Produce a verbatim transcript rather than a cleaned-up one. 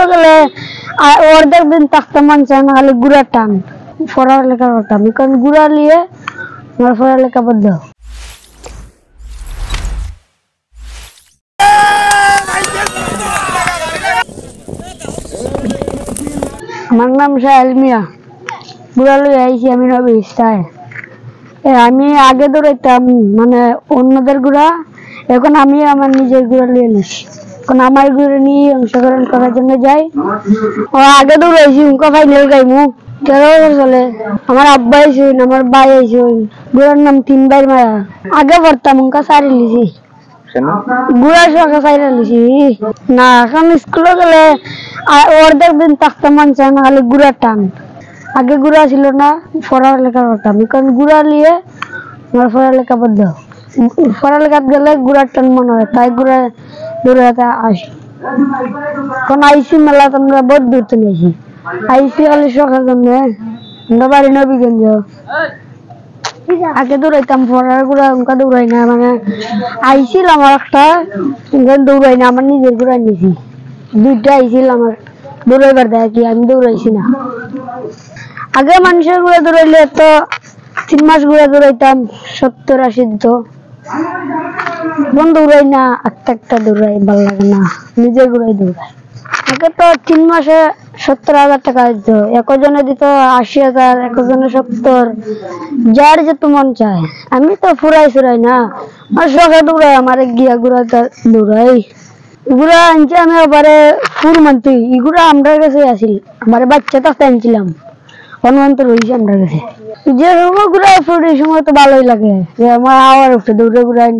গেলে, আ, অর্ধেক দিন থাকতে মন চায় না, খালি ঘুরার টান। পড়ালেখা করতাম, এখন ঘুরা লিয়ে আমার পড়ালেখা বন্ধ। আমার নাম সাহেল মিয়া। ঘুরা লই আইছি আমি নবী ইস্তায়। এ, আমি আগে দৌড়াইতাম, মানে, অন্যদের ঘুরা, এখন আমি আমার নিজের ঘুরা লইয়া নিছি। এখন আমার ঘুরা নিয়ে অংশগ্রহণ করার জন্য যাই। ও আগে দৌড়াইছি, উনকা ফাইনাল গাইমু। তেরো বছর চলে। আমার আব্বা আইছইন, আমার ভাই আইছইন। ঘুরার নাম তিন ভাইর মায়া। আগে পড়তাম, উনকা সারি লিছি। কেন? ঘুরার শখে সারি লিছি। না, এখন স্কুলে গেলে, আ, অর্ধেক দিন থাকতে মন চায় না, খালি ঘুরার টান। আগে ঘুরা ছিল না, পড়ালেখা করতাম, এখন ঘুরা লিয়ে আমার পড়ালেখা বন্ধ। পড়ালেখাত গেলে ঘুরার টান মনে হয়, তাই ঘুরা দৌড়াতে আসি। এখন আইছি মেলা, আমরা বহুত দূর থেকে আইছি। আইছি খালি শখের জন্য। আমরা বাড়ি নবীগঞ্জ। আগে দৌড়াইতাম, পড়ার ঘুরা উনকা দৌড়াই না, মানে, আইছিল আমার একটা, কিন্তু দৌড়াই না, আমার নিজের ঘুরা নিছি। দুইটা আইছিল আমার, দৌড়াইবার দেয় কি, আমি দৌড়াইছি না। আগে মানুষের ঘুরা দৌড়াইলে তো তিন মাস ঘুরা দৌড়াইতাম, সত্তর আশি দিত। এখন দৌড়াই না, একটা একটা দৌড়াই, ভালো লাগে না, নিজের ঘুরাই দৌড়াই। আগে তো তিন মাসে সত্তর হাজার টাকা দিত, একজনে দিত আশি হাজার, একজনে সত্তর, যার যত মন চায়। আমি তো ফুরাই ফুরাই না, আর শখে দৌড়াই, আমার গিয়া ঘুরা দৌড়াই। এগুলা আনছি আমি ওবারে ফুর মানতে, এগুলা আমরার কাছে আছিল, আমার বাচ্চা থাকতে আনছিলাম, অনুমান্ত রয়েছে আমরার কাছে। যে সময় ঘুরা ফুর, এই সময় তো ভালোই লাগে, যে আমার আওয়ার উঠে দৌড়ে ঘুরাই।